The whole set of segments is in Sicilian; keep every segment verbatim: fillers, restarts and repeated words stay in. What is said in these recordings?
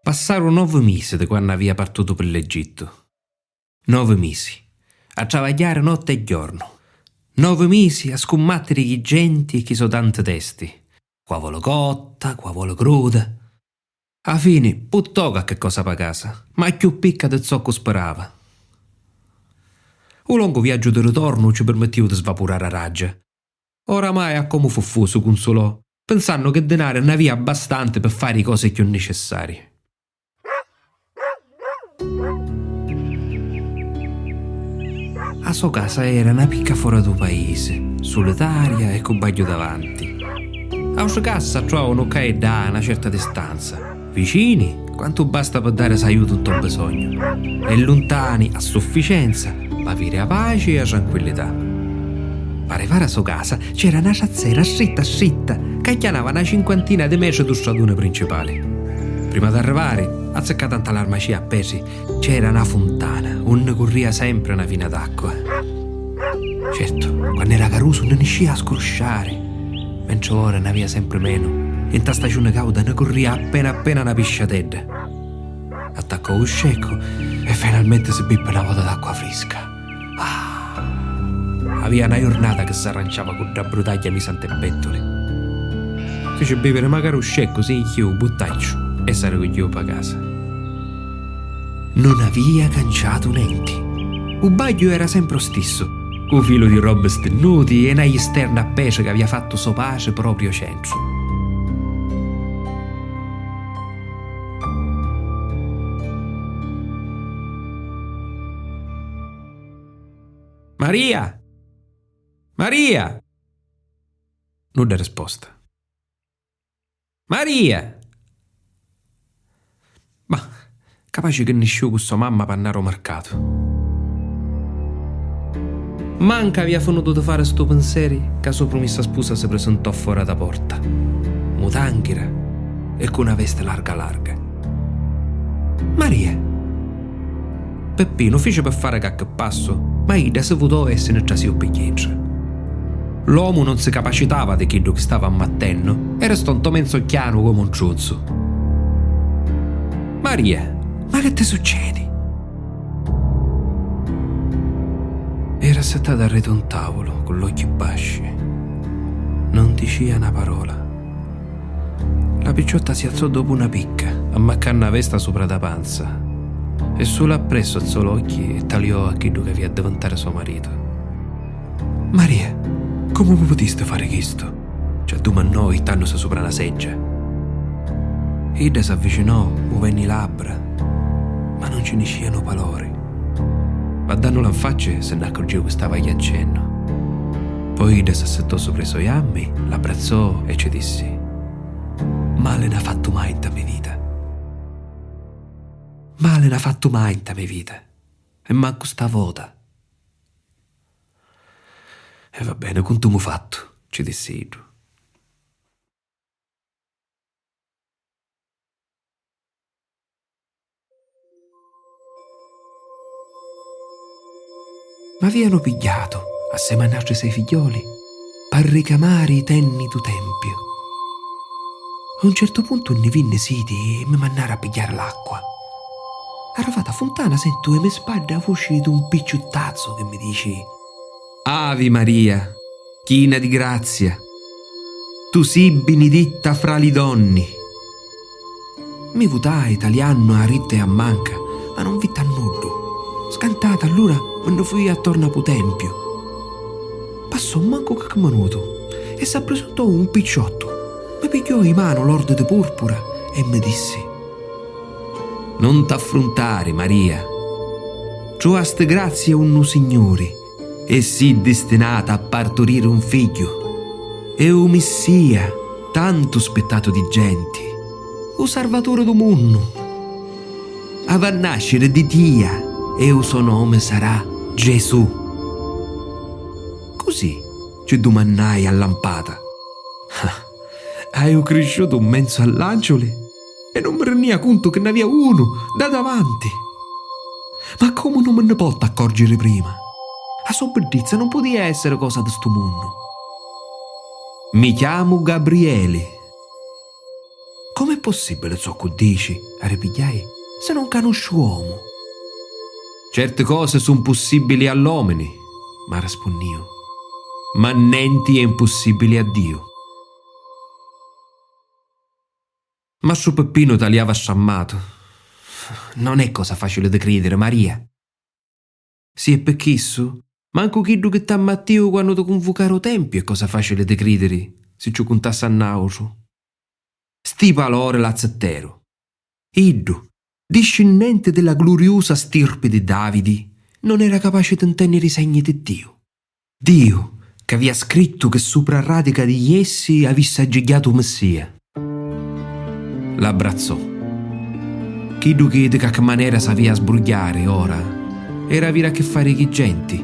Passaru novi misi di quannu avia partutu pi l'Egittu. Novi misi a travagghiari notti e jornu. Novi misi a scummattiri chi genti e chi so tanti testi. Cua voli cotta, cua voli cruda. A fini puttò cacchi cosa pa casa, ma cchiù picca di zoccu spirava. U longu viaggiu di ritornu ci pirmittiu di svapurari a raggia. Oramai a comu fu fu su cunsulò, pinsannu chi dinari nn'avia abbastanti pi fari i cosi cchiù nicissari. A so casa era na picca fora du paisi, sulitaria e cu bagghiu davanti. Autri casi s'attruvavanu ccà e ddà a na certa distanza, vicini quantu basta pi dari s'aiutu ntô bisognu, e luntani a sufficienza, p'aviri a paci e a tranquillità. P'arrivari a so casa c'era na trazzera stritta stritta ca acchianava na cinquantina di metri du straduni principali. Prima d'arrivari, azziccata nta l'armacia a petri, c'era na funtana unni curria sempri na vina d'acqua. Certu, quann'era carusu nni niscia a scrusciari, mentri ora nn'avia sempri menu, e nta staciuni cauda nni curria appena appena na pisciatedda. Attaccò u sceccu e finalmenti si bippi na vota d'acqua frisca. Ah! Avia na jurnata chi s'arranciava cu dda brutagghia misa ntê pettuli. Fici biviri macari u sceccu, si inchiu u buttacciu e s'arricugghiu pa casa. Nun avia canciatu nenti. U bagghiu era sempri u stissu, cu filu di robbi stinnuti e na jisterna a petri ca avia fattu so patri propriu o centru. Maria! Maria! Nudda risposta. Maria! Ma capaci chi nisciu cu so mamma p'annari ô marcatu. Mancu avia finutu di fari stu pinseri ca so prumissa spusa si prisintò fora da porta, mutanghira e cu na vesti larga larga. Maria! Peppinu fici pi fari cacchi passu, ma idda si vutò e si ni trasiu pi jentra. L'omu non si capacitava di chiddu chi stava ammattennu e restò nto menzu chianu comu un truzzu. Maria, ma chi ti succedi? Era assittata arretu un tavulu cu l'occhi basci. Non dicia na parola. La picciotta si alzò dopu na picca, ammaccannu a vesta supra da panza, e sulu appressu alzò l'occhi e taliò a chiddu ca avia a divintari so maritu. Maria, comu putisti fari chistu? Ci addumannò jittannusi supra na seggia. Idda s'avvicinò, muvennu i labbra, ma non ci niscianu palori. Vaddannula nfacci si nn'accurgiu chi stava chiancennu. Poi idda s'assittò supra i so jammi, l'abbrazzò e ci dissi: Mali n'ha fattu mai nta me vita. Mali n'ha fattu mai nta me vita. E mancu sta vota. E va beni, cuntumu fattu, ci dissi iddu. M'avianu pigghiatu, assemi a n'atri sei figghioli, p'arricamari i tenni du tempiu. A un certu puntu nni vinni siti e mi mannari a pigghiari l'acqua. Arrivata a funtana sentu e me spaddi a vuci d'un picciuttazzu chi mi dici: Avi Maria, china di grazia, tu si biniditta fra li donni. Mi vutai taliannu a ritta e a manca, ma non vitti a nuddu. Scantata, allura mi nni fui attorna p'u tempiu. Passò mancu cacchi minutu e s'appresentò un picciottu, mi pigghiò i manu lordi di purpura e mi dissi: Non t'affruntari, Maria. Truvasti grazia unnu Signuri e si distinata a parturiri un figghiu. E u Missia, tantu spittatu di genti, u Sarvaturi du munnu, avà nasciri di tia e u so nomi sarà Gesù. Cusì? Ci dumannai allampata. Ah, haiu crisciutu 'n menzu all'anciuli e non mi rinnia cuntu chi n'avia unu da davanti. Ma comu non mi nni pottu accorgiri prima? A so biddizza non putia essiri cosa di stu munnu. Mi chiamu Gabrieli. Com'è Pussìbbili zoccu dici? Arripigghiai, si non canusciu omu. Certi cosi su' mpussìbbili a l'omini, m'arrispunnìu, ma nenti è mpussìbbili a Diu. Mastru Peppinu taliava strammatu. Non è cosa facili di cridiri, Maria. Si è pi chissu, mancu chiddu chi t'ammattiu quannu ti cunvucaru u tempiu è cosa facili di cridiri, si ci u cuntassi a nautru. Sti palori l'azzitteru. Iddu, discinnenti di la gluriusa stirpi di Davidi, non era capaci di ntènniri i segni di Diu. Diu, c'avìa scrittu chi supra a ràdica di jessi avissi aggigghiatu u Missia. L'abbrazzò. Chiddu chi di cacchi manera s'avìa a sbrugghiari ora era aviri a chi fari chi genti,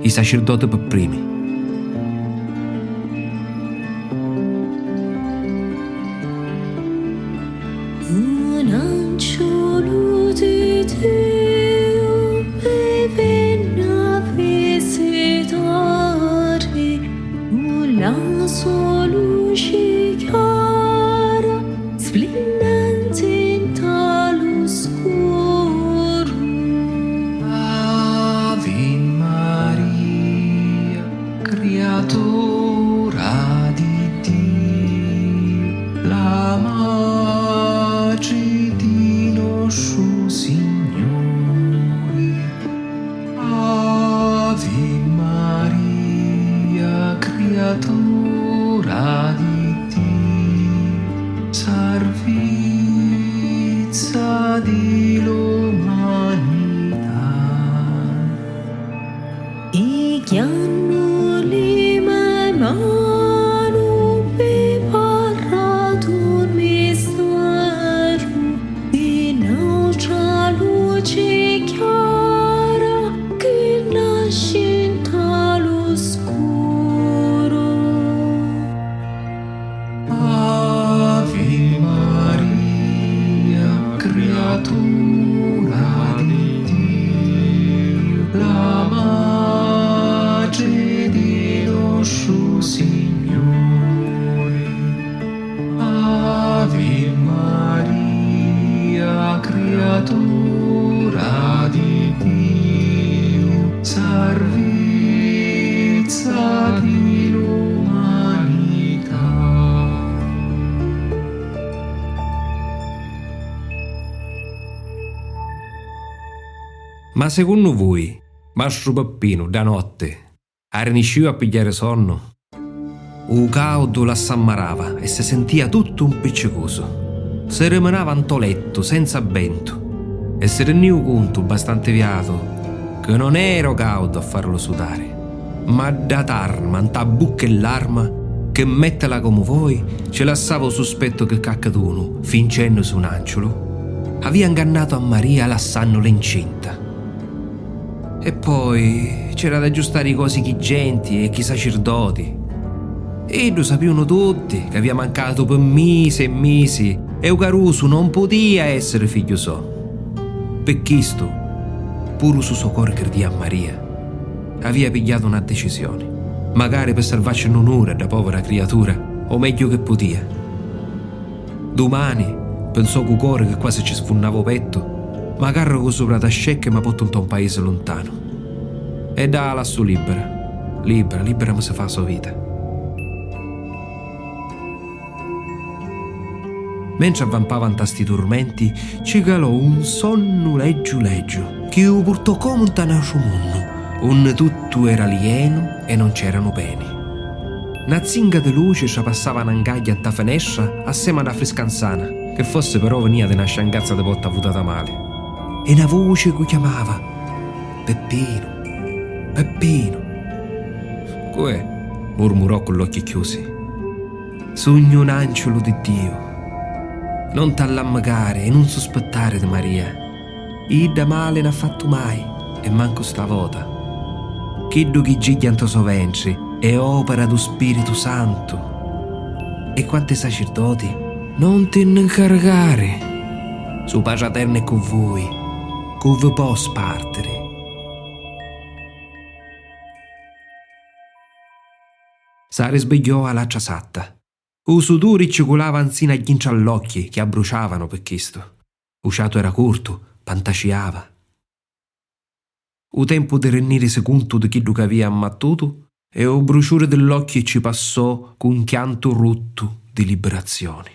i sacerdoti pi primi. Un anciolu di Diu mi vinni a visitari cu la so luci chiara, splinnenti nta lu scuru. Ave Maria, criatura di Diu, la matri di nostru Signuri. Ave Maria, criatura di Diu, sarvizza di l'umanità. Pigghiannu li me manu pi parra d'un misteru di n'autra luci chiara chi nasci nta lu scuru. Ave Maria, criatura di Diu, la matri di nostru Signuri. Ave Maria, criatura di Diu, sarvizza di l'umanità. Ma secunnu vui, mastru Peppinu, dda notti, arriniscìu a pigghiari sonnu? U càudu l'assammarava e si sintìa tuttu mpiccicusu. Si riminava ntô lettu senza abbentu e si rinnìu cuntu, bastanti viatu, chi non era u càudu a farlu sudari, ma dda tarma ntâ bucca e l'arma, chi, mèttila comu voi, ci lassava u suspettu chi cacchidunu, fincènnusi un ànciulu, avìa ngannatu a Maria lassànnula incinta. E poi c'era d'aggiustari i cosi chi genti e chi sacerdoti. Iddu sapìunu tutti chi avìa mancatu pi misi e misi e u carusu non putìa èssiri figghiu so. Pi chistu, puru su so cori cridìa a Maria, avìa pigghiatu na dicisioni, macari pi sarvacci n'unuri a dda povira criatura, o megghiu chi putìa. Dumani, pinsò cu cori chi quasi ci sfunnava u pettu, ma carricu supra dda scecca e ma pottu nta un paisi luntanu. E dda lassu lìbbira, lìbbira, lìbbira mi si fa a so vita. Mentri avvampava nta sti turmenti, ci calò un sonnu leggiu leggiu, chi u purtò comu nta n'autru munnu, unni tuttu era lienu e non c'eranu peni. Na zinga di luci trapassava na ngagghia nta finestra assemi a na frisca nsana, chi fossi però vinìa di na sciangazza di potta vutata mali. E na vuci cu chiamava: "Peppinu, Peppinu!" "Cu è?" murmurò cu l'occhi chiusi. "Sugnu un anciulu di Diu. Non t'allammicari e nun suspittari di Maria. Idda mali n'ha fattu mai, e mancu sta vota. Chiddu chi gigghia nto so ventri è opera du Spiritu Santu. E quantu ai sacerdoti, non ti nni ncaricari. Su Patraternu è cu vui, cu vi po spartiri." S'arrisbigghiò a l'atra satta. U suduri ci culava nzina agghintra all'occhi chi abbruciavanu pi chistu. U ciatu era curtu, pantaciava. U tempu di rinnirisi cuntu di chiddu c'avia ammattutu e u bruciuri di l'occhi ci passò cu un chiantu ruttu di libirazioni.